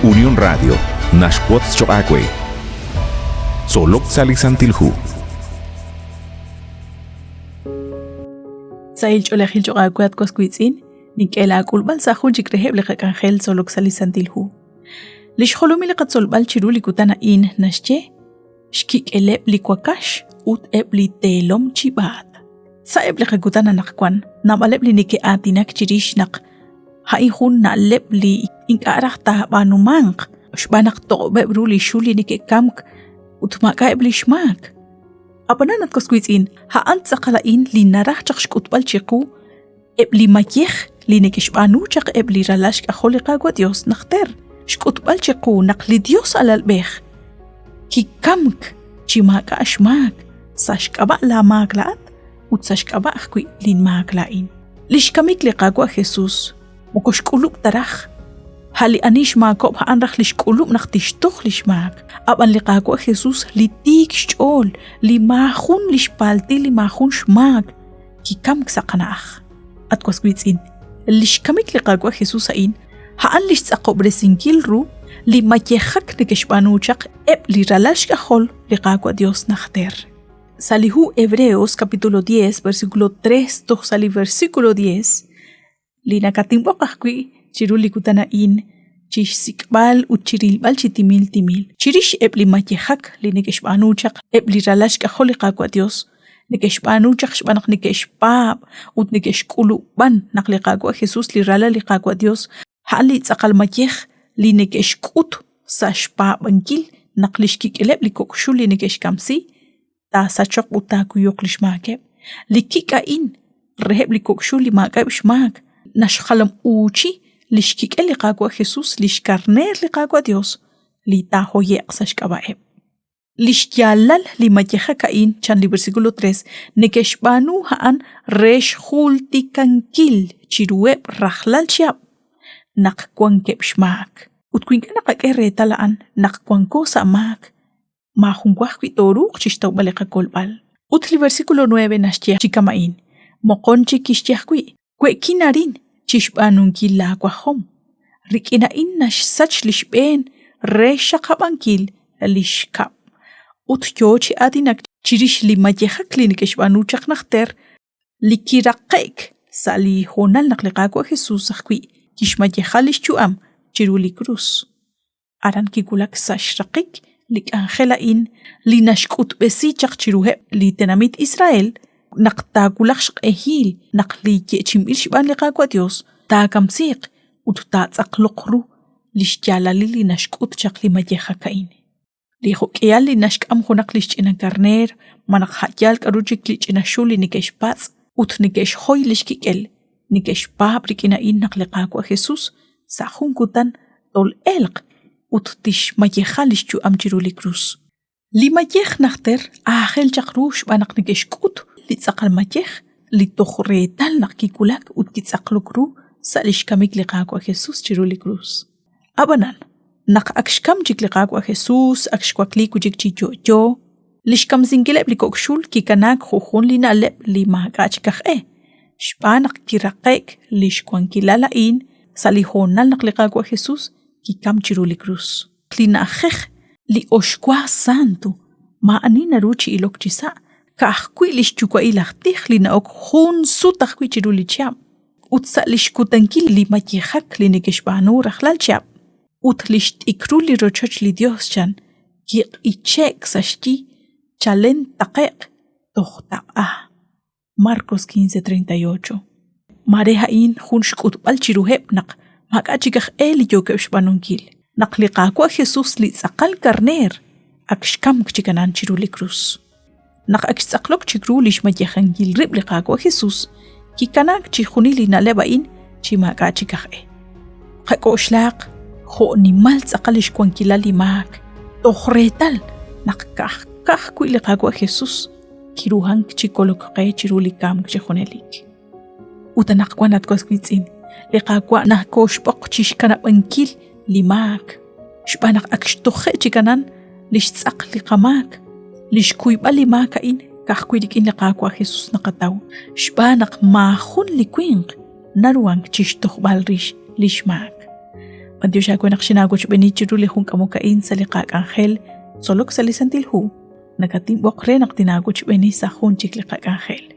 Unión Radio naxwotz choq' aawe. Tzolok sa' li Santil Hu. Sahil ch'oolejil choq' aawe at was wiitz'in, nink'e laak'ulb'al sa' jun chik reheb' li qak'anjel tzolok sa' li Santil Hu. Li xjolomil li qatzolb'al chiru li kutan a'in naxye xkik'eleb' li wakax ut eb' li teelom chib'aat. Sa'eb' li qakutan anaqwan, naab'aleb' li neke'aatinak chirix naq a'in jun na'leb' li ink'a' raj taab'aanumanq xb'aan naq toq'ob'eb' ru li xul li neke'kamk ut maak'a'eb' li xmaak. Ab'anan at was wiitz'in, a'an tz'aqal a'in li naraj chaq xk'utb'al chiqu eb' li mayej li neke'xb'aanu chaq eb' li ralal xk'ajol li Qaawa' Dios najter, xk'utb'al chiqu naq li Dios alalb'ej kikamk chi maak'a' xmaak sa' xk'ab'a' laamaak laa'at ut sa' xk'ab'a' ajwi' linmaak laa'in. Li xkamik li Qaawa' Jesus moko xk'ulub' ta raj. A' li ani xmaakob'k a'an raj li xk'ulub' naq tixtoj li xmaak. Ab'an li Qaawa' Jesus li tiik xch'ool, li maajun li xpaltil li maajun xmaak, kikamk sa' qana'aj. At was wiitz'in, li xkamik li Qaawa' Jesus a'in, a'an li xtz'aqob'resinkil ru li mayejak neke'xb'aanu chaq eb' li ralal xk'ajol li Qaawa' Dios najter. Sa' li hu Hebreos capítulo 10 versículo 3 toj sa' li versículo 10, li nakatinb'oq ajwi' chiru li kutan a'in chi xsik'b'al ut chi rilb'al chi timil timil chirix eb' li mayejak li neke'xb'aanu chaq eb' li ralal xk'ajol li Qaawa' Dios, neke'xb'aanu chaq xb'aan naq neke'xpaab' ut neke'xk'ulub'an naq li Qaawa' Jesus li ralal li Qaawa' Dios a'an li tz'aqal mayej li neke'xk'ut sa' xpaab'ankil naq li xkik'eleb' li kok' xul li neke'xkamsi taasachoq ut taakuyuq li xmaakeb'. Li kik' a'in reheb' li kok' xul li maak'a'eb' xmaak naxjalam-uuchi li xkik'el li Qaawa' Jesus, li xkarneer li Qaawa' Dios, li taahoye'q sa' xk'ab'a'eb'. Li xyaalal li mayejak a'in, chan li versículo 3, neke'xb'aanu a'an re xjultikankil chiruheb' rajlal chihab' naq wankeb' xmaak. Ut wi ink'a' naqak'e reetal a'an naq wanko sa' maak, maajunwa ajwi' tooruuq chi xtawb'al li qakolb'al. Ut li versículo 9 naxye chi kama'in, Moqon chik kixye ajwi', We'kin arin chi xb'aanunkil laawajom. Rik'in a'in naxsach li xb'een re xxaqab'ankil li xkab'. Ut yo chi aatinak chirix li mayejak li neke'xb'aanu chaq najter li kiraqe'k sa' li hoonal naq li Qaawa' Jesús ajwi' kixmayeja li xyu'am chiru li krus. Aran kiwulak sa' xraqik li k'anjel a'in li naxk'utb'esi chaq chiruheb' li tenamit Israel naq taawulaq xq'ehil naq li yeechi'inb'il xb'aan li Qaawa' Dios taakamsiiq ut taatz'aqloq ru li xyaalalil li naxk'ut chaq li mayejak a'in. Li jo'k'ihal li naxk'am junaq li xch'ina karneer malaj a' yaal k'aru chik li ch'ina xul li neke'xpatz' ut neke'xjoy li xkik'el, neke'xpaab' rik'in a'in naq li Qaawa' Jesús sa' jun kutan tol'elq ut tixmayeja li xyu'am chiru li krus. Li mayej najter aajel chaq ru xb'aan naq neke'xk'ut li tz'aqal mayej li toj reetal naq kiwulak ut kitz'aqlok ru sa' li xkamik li Qaawa' Jesús chiru li krus. Ab'anan, naq ak xkamk chik li Qaawa' Jesús, ak xwakliik wi' chik chi yo'yo, li xkamsinkileb' li kok' xul kikanaak jo' jun li na'leb' li maak'a' chik aj e, xb'aan naq kiraqe'k li xwankilal a'in sa' li hoonal naq li Qaawa' Jesús kikamk chiru li krus. Li na'ajej li oxwa santo maa'ani naru chi ilok chisa', ka'ajwi' li xyuwa'il aj tij li na'ok jun sut ajwi' chiru li chihab'. Ut sa' li xkutankil li mayejak li neke'xb'aanu rajlal chihab' ut li xt'ikrul li rochoch li Yos chan kiq'iche'k sa' xyi chalen taqe'q toj taq'a. Marcos 15:38. Maare a'in jun xk'utb'al chiruheb' naq maak'a' chik aj e li yookeb' xb'aanunkil, naq li Qaawa' Jesus li tz'aqal karneer ak xkamk chi kanan chiru li krus. Naq ak xtz'aqlok chik ru li xmayejankil rib' li Qaawa' Jesus, kikanaak chixjunil li na'leb' a'in chi maak'a' chik aj e. Qak'oxlaaq jo' nimal tz'aqal li xwankilal li maak toj reetal naq ka'aj wi' li Qaawa' Jesus kiruhank chi kolok qe chiru li kamk chi junelik. Ut anaqwan at was wiitz'in, li Qaawa' nakooxb'oq chi xkanab'ankil li maak, xb'aan naq ak xtoje' chi kanan li xtz'aq li qamaak. Li xkuyb'al li maak a'in ka'ajwi' rik'in li Qaawa' Jesus naqataw, xb'aan naq maajun li winq naruhank chi xtojb'al rix li xmaak. B'antiox aawe naq xinaawochb'eeni chiru li jun k'amok a'in sa' li qak'anjel Tzolok sa' li Santil Hu. Nakatinb'oq re naq tinaawochb'eeni sa' jun chik li qak'anjel.